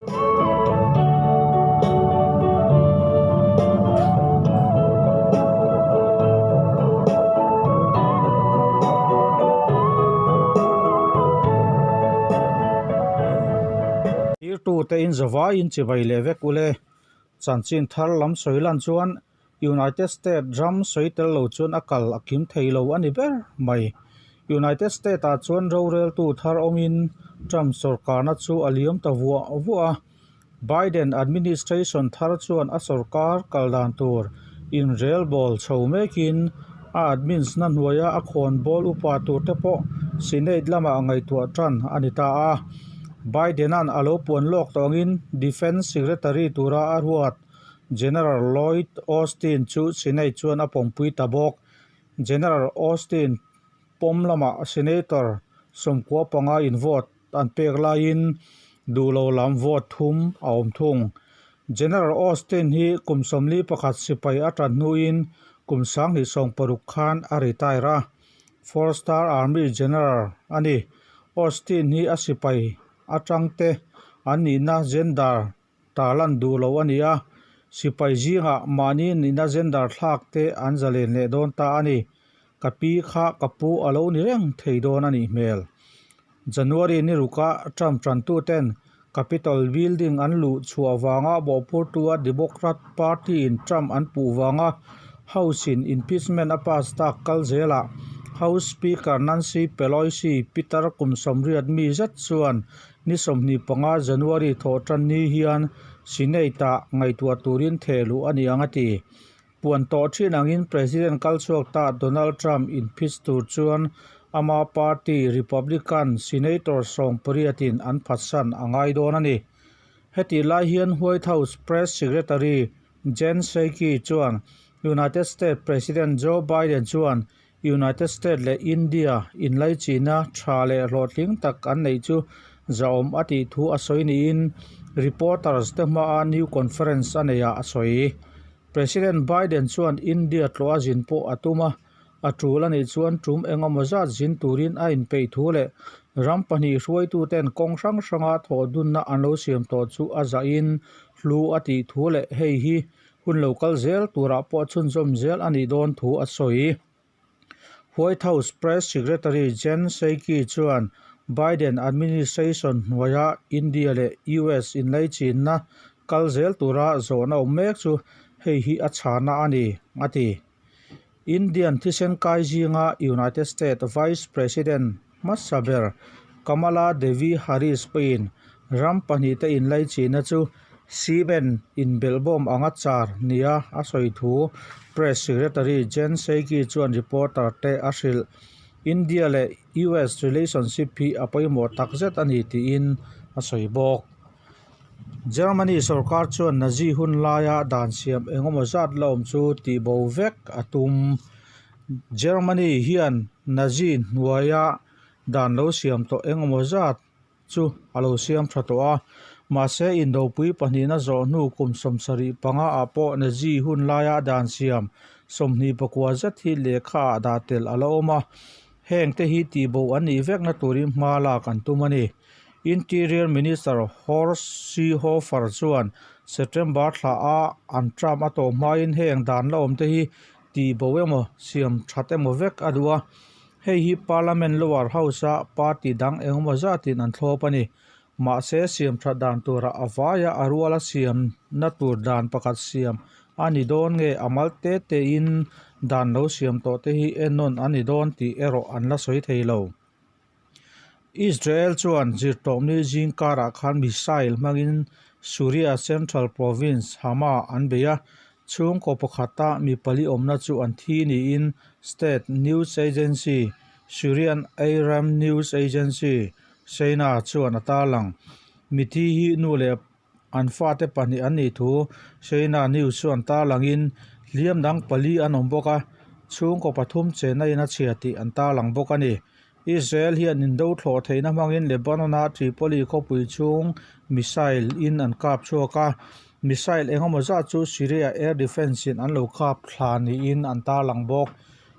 Thirtute in zavaiin chibai leh vek ule. Chanchin thar lam sawi lan chuan United States ram sawi tel lo chuan a kal a kim thei lo a ni ber mai. United States ah chuan roreltu thar awmin Trump sawrkarna chu a liam ta vuah vuah a. Biden administration thar chuan a sawrkar kal dan tur inrelbawl chho mekin a admins-na hnuaia a khawnbawl upa tur te pawh Senate lamah ngaihtuah tan a ni ta a. Biden-a'n a lo puan lawk tawh angin Defence Secretary tura a ruat General Lloyd Austin chu Senate chuan a pawmpui ta bawk. General Austin pawm lamah Senator 95 in vote an pek laiin duh lo lam vote thum a awm thung. General Austin hi kum 41 sipai a tan hnuin kum 2060 khan a retire a, four star army general a ni. Austin hi a sipai atangte an nihna gender Tarlan duh lo a ni a, sipai zingah mahni nihna gender thlak te an zalen leh dawn ta a ni. Ka pi kha ka pu a lo ni reng thei dawn a nih hmel. January ni ruka Trump tantuten Capitol Building an luh chhuah vanga bawhphurtua Democrat Party in Trump an puh vanga House in impeachment a pass tak kal zelah House Speaker Nancy Pelosi pitar kum 80 mi zet chuan Ni 25 January thawh tan ni hian Senate-ah ngaihtuah turin theh luh a ni ang a ti. Puan tawh thin angin President kal chhuak ta Donald Trump inphis tur chuan ama party Republican Senator 80 in an phatsan a ngai dawn a ni. Hetih lai hian White House Press Secretary Jen Psaki chuan United States President Joe Biden chuan United States leh India inlaichina tha leh hlawhtling tak an neih chu zahawm a tih thu a sawi niin reporters te hmaa new conference a neihah a sawi. President Biden chuan India tlawh a zin pawh a tum a, a tul a nih chuan tum engemaw zat zin turin a inpeih thu leh ram pahnih hruaituten kawng hrang hranga thawhdunna an lo siam tawh chu a zahin hlu a tih thu leh hei hi Hun lo kal zel turah pawh chhunzawm zel a nih dawn thu a sawi. White House Press Secretary Jen Psaki chuan Biden administration hnuaia India leh US inlaichinna kal zel tura zawhna awm mek chu hei hi a chhana a ni, a ti. Indian thisen kai zinga United States Vice President hmasa ber Kamala Devi Harris pawhin ram pahnihte inlaichinna chu cement inbelhbawm anga char nia a sawi thu Press Secretary Jen Psaki chuan reporter te a hrilh. India leh US relationship hi a pawimawh takzet a ni tiin a sawi bawk. Germany sorkar chuan Nazi hun laia dan siam engemaw zat la awm chu tihbo vek a tum. Germany hian Nazi hnuaia dan lo siam tawh engemaw zat chu a lo siam tha tawh a, mahse indopui pahnihna zawh hnu kum 75 ah pawh Nazi hun laia dan siam 29 zet hi lehkha ah dah tel a la awm a, heng te hi tihbo an nih vekna turin hma lak an tum a ni. Interior Minister Horst Seehofer chuan September thla a an term a tawh hmain heng dan la awm te hi tih bo emaw siam that emaw vek a duh a, hei hi Parliament lower house a party dang engemaw zatin an thlawp a ni. Mahse siam that dan turah a vaia a ruala siamna tur dan pakhat siam a ni dawn nge a mal te tein dan lo siam tawh te hi ennawn a ni dawn tih erawh an la sawi thei lo. Israel chuan zirtawpni zing karah khan missile hmangin Syria central province Hama an bei a, chhungkaw pakhata mi pali awmna chu an thi niin state news agency Syrian Iram News Agency, SANA, chuan a tarlang. Mithi hi nu leh an fate pahnih an nih thu SANA news chuan tarlangin hliam dang pali an awm bawk a, chhungkaw pathum chenna in a chhia tih an tarlang bawk a ni. Israel hian indo thlawh theihna hmangin Lebanon-a Tripoli khawpui chhung missile in an kap chhuak a, missile engemaw zat chu Syria air defence in an lo kap thla niin an tarlang bawk.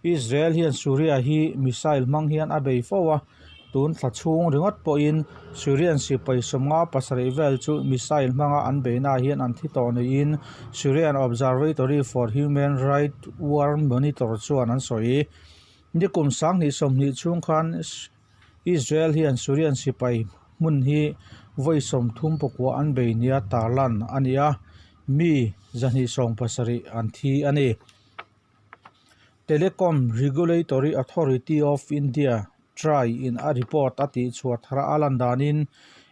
Israel hian Syria hi missile hmang hian a bei fo a. Tun thla chhung ringawt pawhin Syrian sipai 57 vel chu missile hmanga an beihnaah hian an thi tawh niin Syrian Observatory for Human Rights War Monitor chuan an sawi. Nikum 2020 chhung khan Israel hian Syrian sipai hmun hi vawi 39 an bei nia tarlan a ni a, mi 270 an thi a ni. Telecom Regulatory Authority of India, trai, in a report a tihchhuah thar a lan danin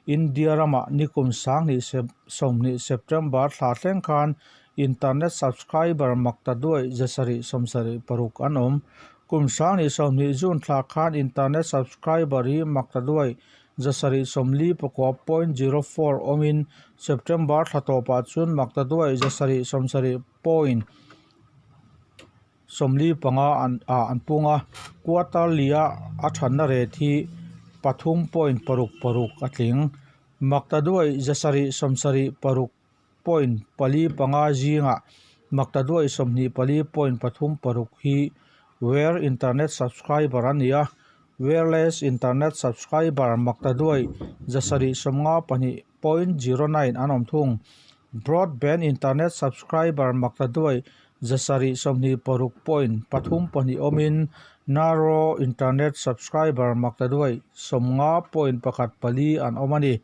India ramah nikum 2020 September thla thleng khan internet subscriber makta duai 776 an awm. Kum 2020 June thla khan internet subscriber hi makta duai 749.04 awmin September thla tawpah chuan makta duai 770 point 45 an ah an pung a, quarter lia a thanna rate hi 3.66 a tling. Makta duai 776.45 zingah makta duai 24.36 hi wire internet subscriber a ni a, wireless internet subscriber makta duai 752.09 an awm thung. Broadband internet subscriber makta duai 726.32 awmin narrow internet subscriber makta duai 50.14 an awm a ni.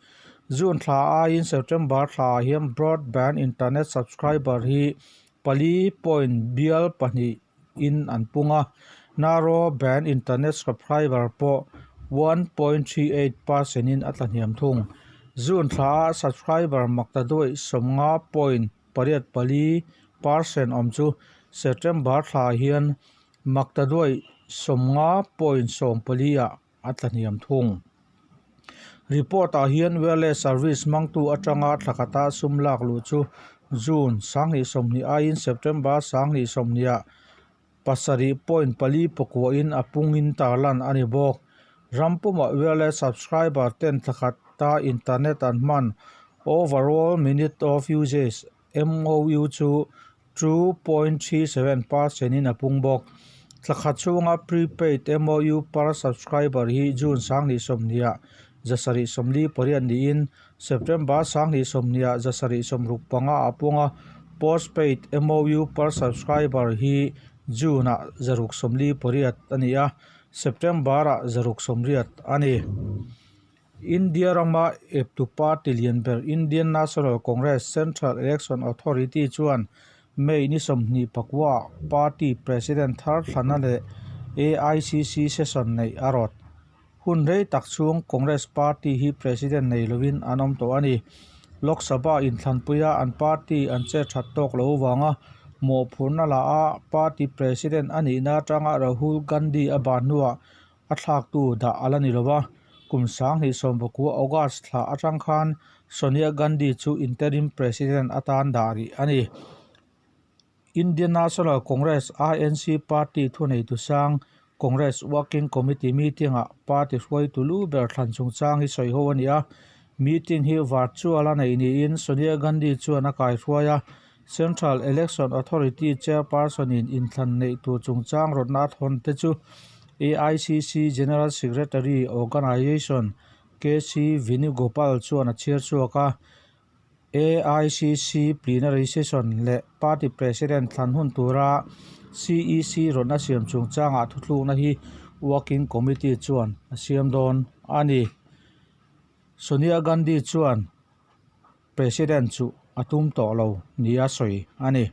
June thla aiin September thlaah hian broadband internet subscriber hi 4.2 in an pung a, narrow band internet subscriber pawh 1.38 percent in a tlahniam thung. June thlaah subscriber makta duai 50.84 percent awm chu September thlaah hian makta duai 50.14 ah a tlahniam thung. Report ah hian wireless service hmangtu atanga thla khata sum lak luh chu June 2020 aiin September 2020 ah 7.4 in a pungin tarlan a ni bawk. Ram pumah wireless subscriber ten thla khata internet an hman overall minute of usage, MOU, chu 2.37 percent in a pung bawk. Thla khat chhunga prepaid MOU per subscriber hi June 2020 ah 748 niin September 2020 ah 765 a pung a, postpaid MOU per subscriber hi June ah 648 a ni a, September ah 680 a ni. India rama eptu party lian ber Indian National Congress Central Election Authority chuan May ni 29 ah party president thar thlana leh AICC session neih a rawt. Hun rei tak chhung Congress party hi president nei lovin an awm tawh a ni. Lok Sabha inthlanpuia an party an che that tawk lo vanga mawhphurhna la a party president a nihna atanga Rahul Gandhi a ban hnuah a thlaktu dah a la ni lo va, kum 2019 August thla atang khan Sonia Gandhi chu interim president atan dah rih a ni. Indian National Congress, INC, party thuneitu sang Congress Working Committee meeting-ah party hruaitu lu ber thlan chungchang hi sawi ho a ni a. Meeting hi virtual a neih niin Sonia Gandhi chuan a kaihruai a, Central Election Authority Chairperson-in inthlan neih tur chungchang rawtna a thawn te chu AICC General Secretary, Organisation, KC Venugopal chuan a chhiar chhuak a. AICC Plenary Session leh Party President thlan hun tura CEC rawtna siam chungchangah thuthlukna hi Working Committee chuan a siam dawn a ni. Sonia Gandhi chuan. President chu a tum tawh lo nia sawi a ni.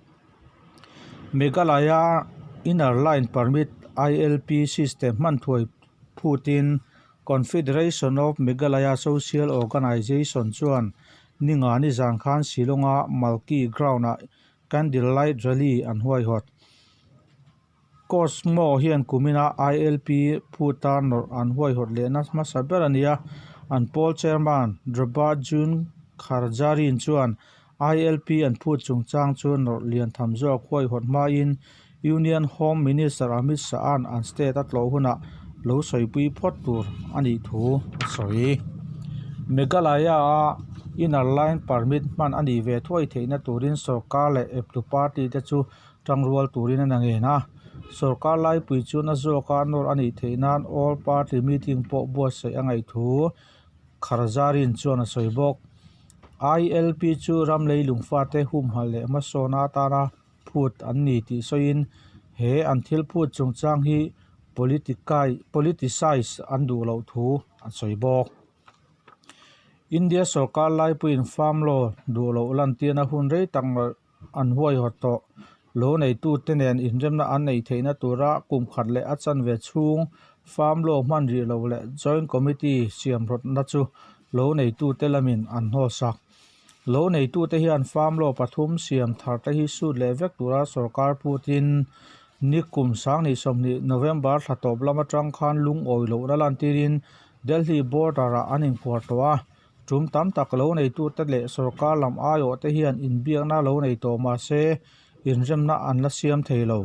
Meghalaya Inner Line Permit, ILP, system hman thuai phutin Confederation of Meghalaya Social Organisation chuan ninga nizan khan Shillong-a Malki Ground-ah Candle Light Rally an huaihawt. Cosmo hian kumina ILP phuta nawrh an huaihawt lehna hmasa ber a ni a, an pawl chairman Draba June Kharjarin chuan ILP an phut chungchang chu nawrh lian tham zawk huaihawt hmain Union Home Minister Amit Shah-a'n an state a tlawh hunah lo sawipui phawt tur a nih thu a sawi. Meghalaya-a Inner Line Permit hman a nih ve thuai theihna turin sorkar leh eptu party te chu tangrual turin a na ngen a. Sorkar laipui chu na zawka nawr a nih theih nan All Party Meeting pawh buatsaih a ngaih thu Kharzarin chuan a sawi bawk. ILP chu ram leilung fate humhalh leh hmasawna atana phut an ni tih sawiin he an thil phut chungchang hi politicize an duh loh thu a sawi bawk. India sorkar laipuiin farm law duh loh lantirna hun rei tak an huaihawt tawh. Lo neitute nen inremna an neih theihna tura kum khat leh a chanve chhung farm law hman rih loh leh joint committee siam rawtna chu lo neitute lamin an hnawlsak. Lo neitute hian farm law pathum siam tharte hi sut leh vek tura sorkar putin ni kum 2020 November thla tawp lam atang khan lungawi lohna lantirin Delhi border-ah an inkuar tawh a. Tum tam tak lo neitute leh sorkar lam aiawhte hian inbiakna lo nei tawh mah se inremna an la siam thei lo.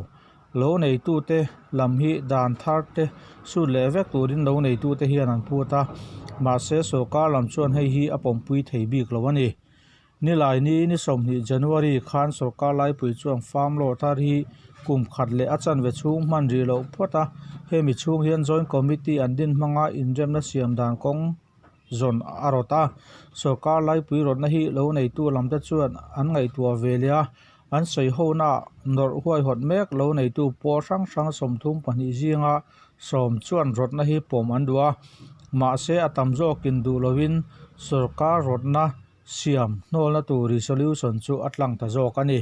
Lo neitute lam hi dan thar te sut leh vek turin lo neitute hian an phut a, mahse sorkar lam chuan hei hi a pawmpui thei bik lo a ni. Nilai ni ni 20 January khan sorkar laipui chuan farm law thar hi kum khat leh a chanve chhung hman rih loh phawt a, hemi chhung hian joint committee an din hmanga inremna siam dan kawng zawn a rawt a. Sorkar laipui rawtna hi lo neitu lamte chuan an ngaihtuah ve leh a, an sawi honaah nawrh huaihawt mek lo neitu pawl hrang hrang 32 zinga 10 chuan rawtna hi pawm an duh a, mahse a tam zawkin duh lovin sorkar rawtna siam hnawlna tur resolution chu a tlang ta zawk a ni.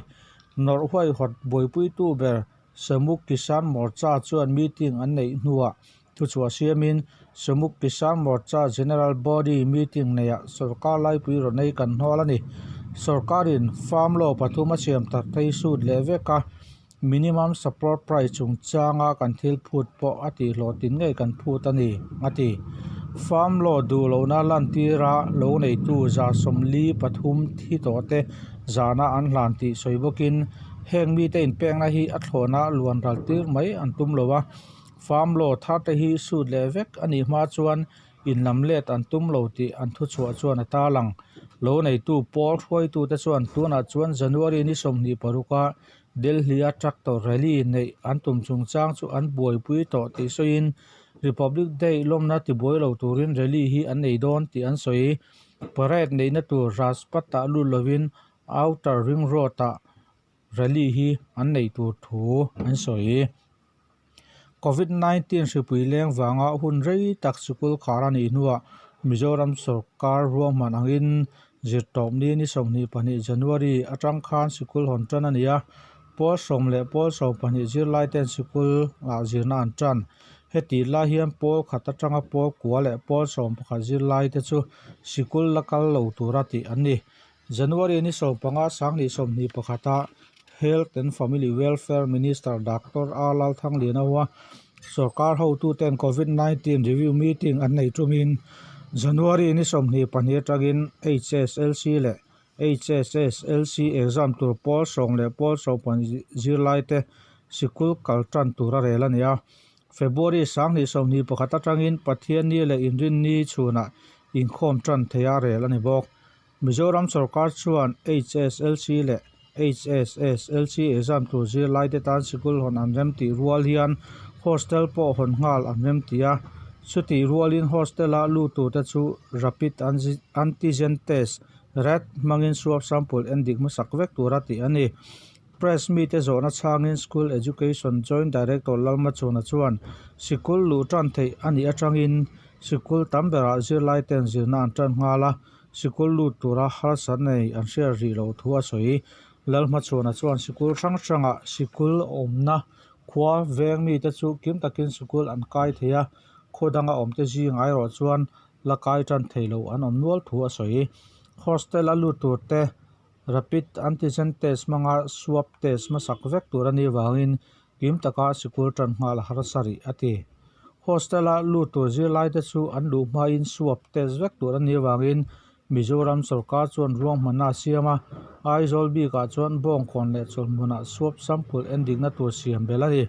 Nawrh huaihawt buaipuitu ber Samuk Kisan Morcha chuan meeting an neih hnuah Thuchhuah siamin Samuk Kisan Morcha General Body meeting neihah sorkar laipui rawn ei kan hnawl a ni. Sorkarin farm law pathum a siam tak phei sut leh vek a, minimum support price chungchanga kan thil phut pawh a tihhlawhtin ngei kan phut a ni, a ti. Farm law duh lohna lantira lo neitu 43 thi tawhte zana an hlan tih sawi bawkin heng mite inpekna hi a thlawna luan ral tir mai an tum lo a. Farm law thar te hi sut leh vek a nih hma chuan in lam let an tum lo tih an thuchhuah chuan a tarlang. Lo neitu pawl hruaitute chuan tunah chuan January ni 26 a Delhi-a tractor rally neih an tum chungchang chu an buaipui tawh tih sawiin Republic Day lawmna tibuai lo turin rally hi an nei dawn tih an sawi. Parade neihna tur Rajpath-ah lut lovin Outer Ring Road-ah rally hi an neih tur thu an sawi. Covid 19 hripui leng vanga hun rei tak sikul khar a nih hnuah Mizoram sorkar ruahman angin zirtawp ni ni 22 January atang khan sikul hawn tan a ni a, pawl 10 leh pawl 12 zirlai ten sikul ah zirna an tan. Hetih lai hian pawl khat atanga pawl kua leh pawl 11 zirlai te chu sikul la kal lo tura tih an ni. January ni 15 2021 a Health and Family Welfare Minister Doctor R Lalthangliana hoa sorkar hotuten Covid 19 review meeting an nei tumin January ni 22 atangin HSLC leh HSSLC exam tur pawl 10 leh pawl 12 zirlai te sikul kal tan tur a rel a ni a. February 2021 atangin Pathianni leh Inrinni chhunah inkhawm tan thei a rel a ni bawk. Mizoram sorkar chuan HSLC leh HSSLC exam tur zirlaite tan sikul hawn an rem tih rual hian hostel pawh hawn nghal an rem ti a. Chutih rualin hostel-a lut turte chu rapid antigen test, rat, hmangin swab sample en dik hmasak vek tura tih a ni. Press mite zawhna chhangin School Education Joint Director Lalmachhuna chuan sikul luh tan theih a nih atangin sikul tam berah zirlaiten zirna an tan nghal a. Sikul lut tura harsa nei an hriat rih loh thu a sawi. Lalhmachhuana chuan sikul hrang hrangah sikul awmna khua veng mite chu kim takin sikul an kai thei a, khaw danga awmte zingah erawh chuan la kai tan thei lo an awm nual thu a sawi. Hostel a lut turte rapid antigen test hmanga swab test hmasak vek tur a nih vangin kim taka sikul tan nghal harsa rih a ti. Hostel-a lut tur zirlaite chu an luh hmain swab test vek tur a nih avangin Mizoram sorkar chuan ruanghmanna a siam a, Aizawl bikah chuan Bawngkawn leh Chawlhmunah swab sample endikna tur siam belh a ni.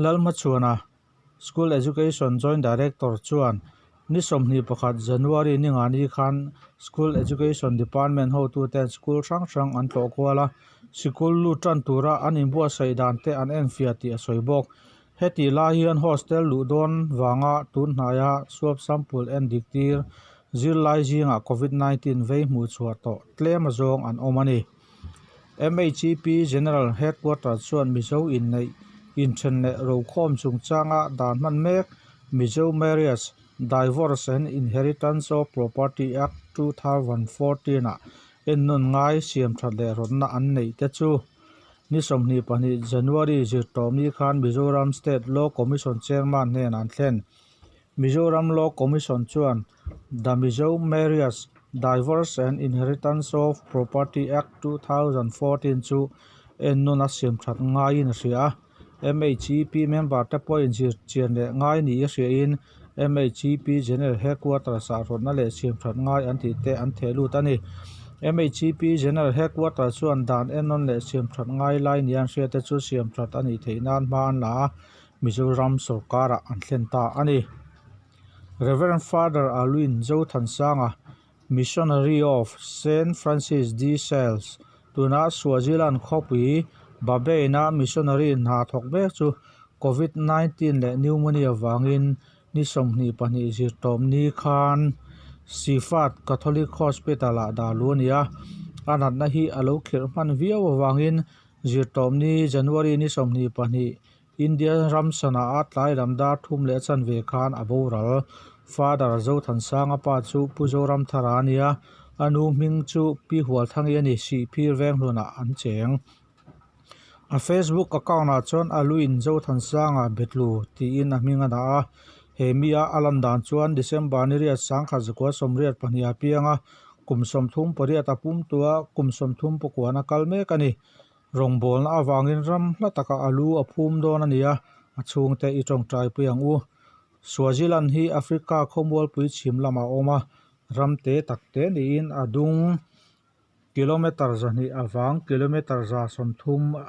Lalhmachhuana, School Education Joint Director chuan Ni 21 January ningani khan School Education Department hotuten school hrang hrang an tlawh kual a, sikul lut tan tura an inbuatsaih dan te an enfiah tih a sawi bawk. Hetih lai hian hostel luh dawn vanga tun hnaia swab sample en dik tir zirlai zingah Covid 19 vei hmuh chhuah tawh tlem azawng an awm a ni. MHEP General Headquarters chuan Mizo inneih inthen leh rokhawm chungchanga dan hman mek Mizo Marriage, Divorce and Inheritance of Property Act 2014 ah ennawn ngai siamthat leh rawtna an neih te chu ni 22 January zirtawpni khan Mizoram State Law Commission Chairman hnenah an thlen. Mizoram Law Commission chuan The Mizo Marriage, Divorce and Inheritance of Property Act 2014 chu ennawn a siam that ngaiin a hria a. MHEP member te pawhin zir chian leh ngai ni a hriain MHEP General Headquarters ah rawtna leh siam that ngai an tih te an theh lut a ni. MHEP General Headquarters chuan dan ennawn leh siam that ngai lai nia an hriat te chu siam that a nih theih nan hma an la a. Mizoram sorkarah an thlen ta a ni. Rev. Father Alwyn Zothansanga, Missionary of Saint Francis de Sales, tuna Swaziland khawpui Babeina missionary hna thawk mek chu Covid 19 leh pneumonia vangin ni 22 zirtawpni khan Sifat Catholic Hospital-ah dah luh a ni a, a natna hi a lo khirh hman viau avangin zirtawpni January ni 22 India ram sana a tlai lam dar thum leh a chanve khan a boral. Father Zothansanga pa chu Pu Zoramthara a nia, a nu hming chu Pi Hualthangi a ni, Sihphir Venghlunah an cheng. A Facebook account ah chuan a luin Zothansanga Betlu tiin a hming a dah a, he mi a a lan dan chuan December ni riat 1982 a piang a, kum 38 a pum tua kum 39 a kal mek a ni. Rawngbawlna avangin ram hla takah a lu a phum dawn a ni a, a chhungte i tawngtai pui ang u. Swaziland hi Africa khawmualpui chhim lamah a awm a, ram te tak te niin a dung kilometre 200 avang kilometre 130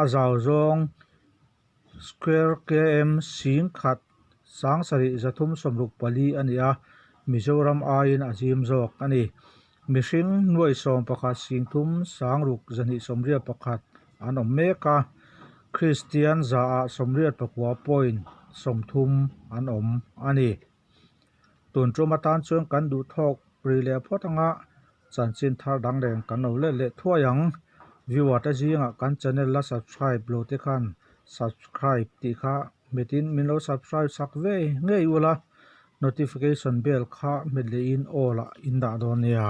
a zau zawng square km 10,000 7,364 a ni a, Mizoram aiin a zim zawk a ni. Mihring nuai 11 singthum sangruk 281 an awm mek a, Kristian zaah 89.30 an awm a ni. Tun tum atan chuan kan duhthawk ri leh phawt anga chanchin thar dang reng kan lo let leh thuai ang. Viewer te zingah kan channel la subscribe lo te khan subscribe tih kha hmetin min lo subscribe sak ve ngei ula, notification bell kha hmet lehin all ah in dah dawn nia.